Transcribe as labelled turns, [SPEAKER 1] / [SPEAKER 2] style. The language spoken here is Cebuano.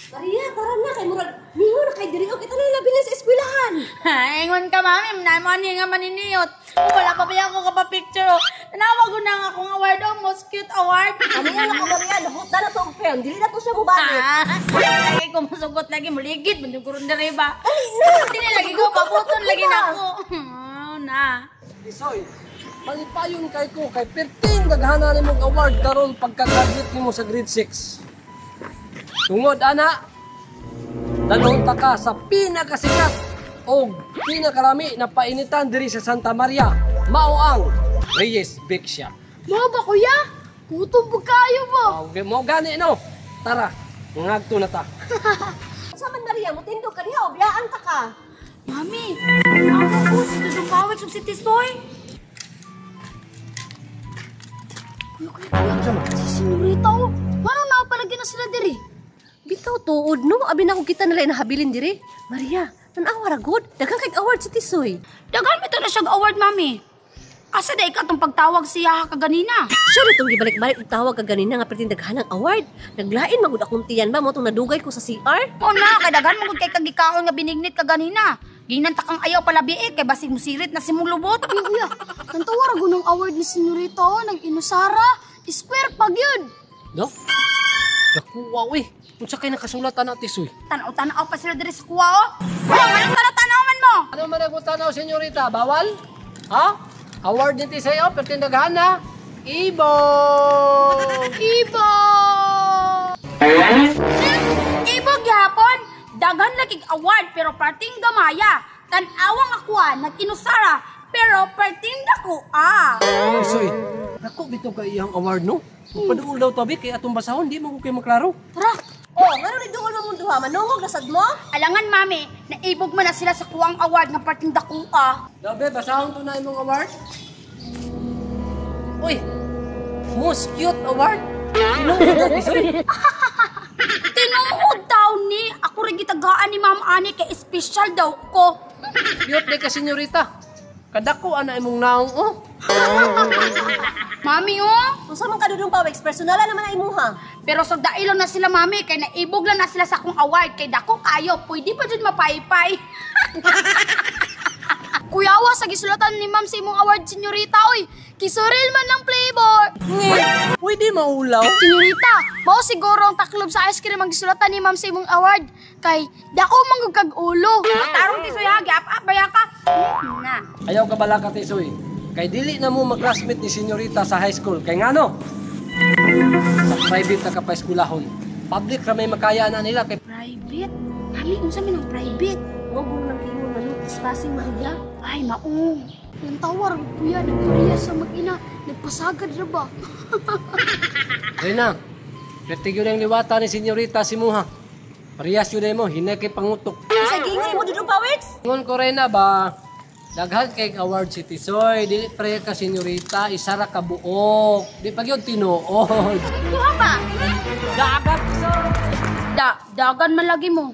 [SPEAKER 1] Maria, tara na kay murag mingo na kay diri og kita na labi na sa eskwelahan.
[SPEAKER 2] Ha, ingon ka, mami, namo ani nga maniniyot. Wala pa ba ako ka pa-picture, oh. Tanawa ko na nga akong award, oh, most cute award.
[SPEAKER 1] Ano na ka, Maria, nabot na to og film. Dili na to siya mobalik.
[SPEAKER 2] Ah, lagi ko masugot lagi muligid man yung diri ba.
[SPEAKER 1] Dali na.
[SPEAKER 2] Dili lagi ko pabuton lagi na ako. Na.
[SPEAKER 3] Tisoy, malipayon kay ko kay perting daghana nimong award karon pagka-graduate nimo sa grade 6. Tungod ana, dalhon ta ka sa pinakasikat og pinakarami na painitan diri sa Santa Maria, mao ang Reyes Bake Shop.
[SPEAKER 4] Mao ba, kuya? Gutom ba kayo ba?
[SPEAKER 3] Okay, mo gani no. Tara, ngadto na ta.
[SPEAKER 1] Sa man, Maria, mutindog ka diha o biyaan ta ka.
[SPEAKER 2] Mami, ako ko si Dudong Pawit ug si Tisoy.
[SPEAKER 4] Kuya, kuya, kuya. Si Senyorita, oh. Ngano napalagi na sila diri?
[SPEAKER 1] Bitaw tuod no, abi na ko kita nila inahabilin diri. Maria, tan-awa ra gud. Daghang kay award si Tisoy.
[SPEAKER 2] Daghan bitaw na siyang award, mami. Asa day ka tong pagtawag siya kaganina?
[SPEAKER 1] Siya rin gibalik-balik og tawag kaganina nga perting daghan ang award. Naglain magud akong tiyan ba mo tong nadugay ko sa CR?
[SPEAKER 2] O na, kay daghan mo gud kay kagikaon nga binignit kaganina. Ginan ta kang ayaw palabi kay basig musirit na simong lubot.
[SPEAKER 4] Kuya, kuya. Tantawa ra gunong award ni Senyorita, oh. Nag-inusara. Square pag yun.
[SPEAKER 3] No? Nakuha uy. Unsa kay nakasulat ana, Tisoy?
[SPEAKER 2] Tanaw-tanaw pa sila diri sa kuwa, oh. Oh, anong tanaw-tanaw man mo?
[SPEAKER 3] Ano man ang tanaw, senyorita? Bawal? Ha? Award ni Tisoy, oh, perting daghan na. Ibog!
[SPEAKER 4] Iba!
[SPEAKER 2] Ibog gihapon, daghan lagi award pero parting gamaya. Tan-awang akuan nag-inusara pero parting dako ah.
[SPEAKER 3] Tisoy, nako bitaw kay iyang award no? Magpaduol daw tabi kay atong basahon, di mo ko kay maklaro.
[SPEAKER 4] Tara!
[SPEAKER 1] Oh, ngano ni duol mo mong duha? Manungog na sad mo?
[SPEAKER 2] Alangan, mami, naibog man na sila sa kuwang award nga parting dako ah.
[SPEAKER 3] Dabe, basahon to na imong award. Uy, most cute award. Tinuod daw, Tisoy.
[SPEAKER 2] Tinuod daw ni, ako rin gitagaan ni Ma'am Ani kay special daw ko.
[SPEAKER 3] Cute di ka, senyorita. Kadako ana imong naong oh.
[SPEAKER 2] Mami oh,
[SPEAKER 1] Unsa man ka, Dudong Pawex, personala naman ang imuha.
[SPEAKER 2] Pero sa dailo na sila, mami, kay naibog lang na sila sa akong award kay dako kayo, pwede pa jud mapaypay.
[SPEAKER 4] Kuyawa sa gisulatan ni ma'am sa imong award, Senyorita, oy. Kisuril man ng flavor.
[SPEAKER 3] Nge, pwede maulaw.
[SPEAKER 4] Senyorita, mao siguro ang taklob sa ice cream ang gisulatan ni ma'am sa imong award. Kay dako manggug kag ulo.
[SPEAKER 2] Tarong Tisoy ha, giap-up baya ka. Na.
[SPEAKER 3] Ayaw ka bala ka, Tisoy. Kay dili na mo mag-classmate ni senyorita sa high school. Kay ngano? Sa private na ka pa eskwelahon. Public ra may makaya na nila kay
[SPEAKER 2] Private? Mami, unsa man ang private?
[SPEAKER 1] Mo mo nang ingon na trespassing, Maria.
[SPEAKER 2] Ay, mao.
[SPEAKER 4] Ang tawar, kuya, nagpariya sa mag-ina, nagpasagad ra ba?
[SPEAKER 3] Rina, pertig yun ang liwata ni senyorita si Muha. Parehas yun mo, hinay kay pangutok.
[SPEAKER 1] Sa gingon mo, Dudong Pawex?
[SPEAKER 3] Ingon ko, Rena ba, daghan kay award si Tisoy, dili pre ka senyorita, isa ra ka buok. Di pa gyud tinuod.
[SPEAKER 2] Kuha ba?
[SPEAKER 3] Dagat, Tisoy!
[SPEAKER 2] Dagan man lagi mo.